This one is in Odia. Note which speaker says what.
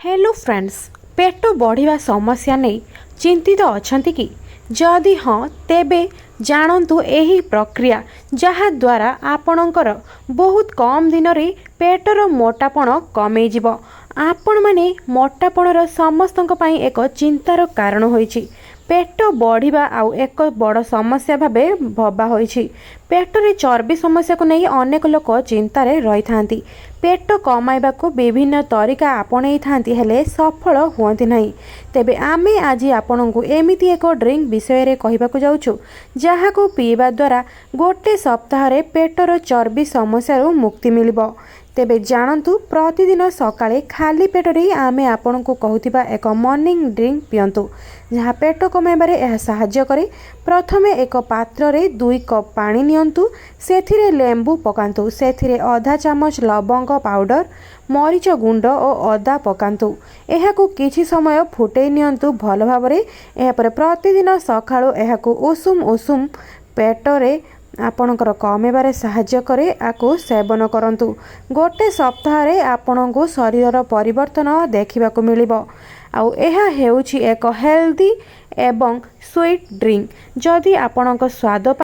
Speaker 1: ହ୍ୟାଲୋ ଫ୍ରେଣ୍ଡସ୍, ପେଟ ବଢ଼ିବା ସମସ୍ୟା ନେଇ ଚିନ୍ତିତ ଅଛନ୍ତି କି? ଯଦି ହଁ, ତେବେ ଜାଣନ୍ତୁ ଏହି ପ୍ରକ୍ରିୟା, ଯାହାଦ୍ୱାରା ଆପଣଙ୍କର ବହୁତ କମ୍ ଦିନରେ ପେଟର ମୋଟାପଣ କମିଯିବ। ଆପଣମାନେ, ମୋଟାପଣର ସମସ୍ତଙ୍କ ପାଇଁ ଏକ ଚିନ୍ତାର କାରଣ ହୋଇଛି। ପେଟ ବଢ଼ିବା ଆଉ ଏକ ବଡ଼ ସମସ୍ୟା ଭାବେ ଭବା ହୋଇଛି। ପେଟରେ ଚର୍ବି ସମସ୍ୟାକୁ ନେଇ ଅନେକ ଲୋକ ଚିନ୍ତାରେ ରହିଥାନ୍ତି। ପେଟ କମାଇବାକୁ ବିଭିନ୍ନ ତରିକା ଆପଣେଇଥାନ୍ତି, ହେଲେ ସଫଳ ହୁଅନ୍ତି ନାହିଁ। ତେବେ ଆମେ ଆଜି ଆପଣଙ୍କୁ ଏମିତି ଏକ ଡ୍ରିଙ୍କ ବିଷୟରେ କହିବାକୁ ଯାଉଛୁ, ଯାହାକୁ ପିଇବା ଦ୍ୱାରା ଗୋଟେ ସପ୍ତାହରେ ପେଟର ଚର୍ବି ସମସ୍ୟାରୁ ମୁକ୍ତି ମିଳିବ। ତେବେ ଜାଣନ୍ତୁ, ପ୍ରତିଦିନ ସକାଳେ ଖାଲି ପେଟରେ ଆମେ ଆପଣଙ୍କୁ କହୁଥିବା ଏକ ମର୍ଣ୍ଣିଂ ଡ୍ରିଙ୍କ ପିଅନ୍ତୁ, ଯାହା ପେଟ କମାଇବାରେ ଏହା ସାହାଯ୍ୟ କରେ। ପ୍ରଥମେ ଏକ ପାତ୍ରରେ 2 କପ୍ ପାଣି ନିଅନ୍ତୁ। ସେଥିରେ ଲେମ୍ବୁ ପକାନ୍ତୁ। ସେଥିରେ ଅଧା ଚାମଚ ଲବଙ୍ଗ ପାଉଡର, ମରିଚ ଗୁଣ୍ଡ ଓ ଅଦା ପକାନ୍ତୁ। ଏହାକୁ କିଛି ସମୟ ଫୁଟେଇ ନିଅନ୍ତୁ ଭଲ ଭାବରେ। ଏହାପରେ ପ୍ରତିଦିନ ସକାଳୁ ଏହାକୁ ଉଷୁମ ଉଷୁମ ପେଟରେ ଆପଣଙ୍କର କମେଇବାରେ ସାହାଯ୍ୟ କରେ। ଆକୁ ସେବନ କରନ୍ତୁ। ଗୋଟେ ସପ୍ତାହରେ ଆପଣଙ୍କୁ ଶରୀରର ପରିବର୍ତ୍ତନ ଦେଖିବାକୁ ମିଳିବ। ଆଉ ଏହା ହେଉଛି ଏକ ହେଲ୍ଦି ଏବଂ ସୁଇଟ୍ ଡ୍ରିଙ୍କ। ଯଦି ଆପଣଙ୍କ ସ୍ୱାଦ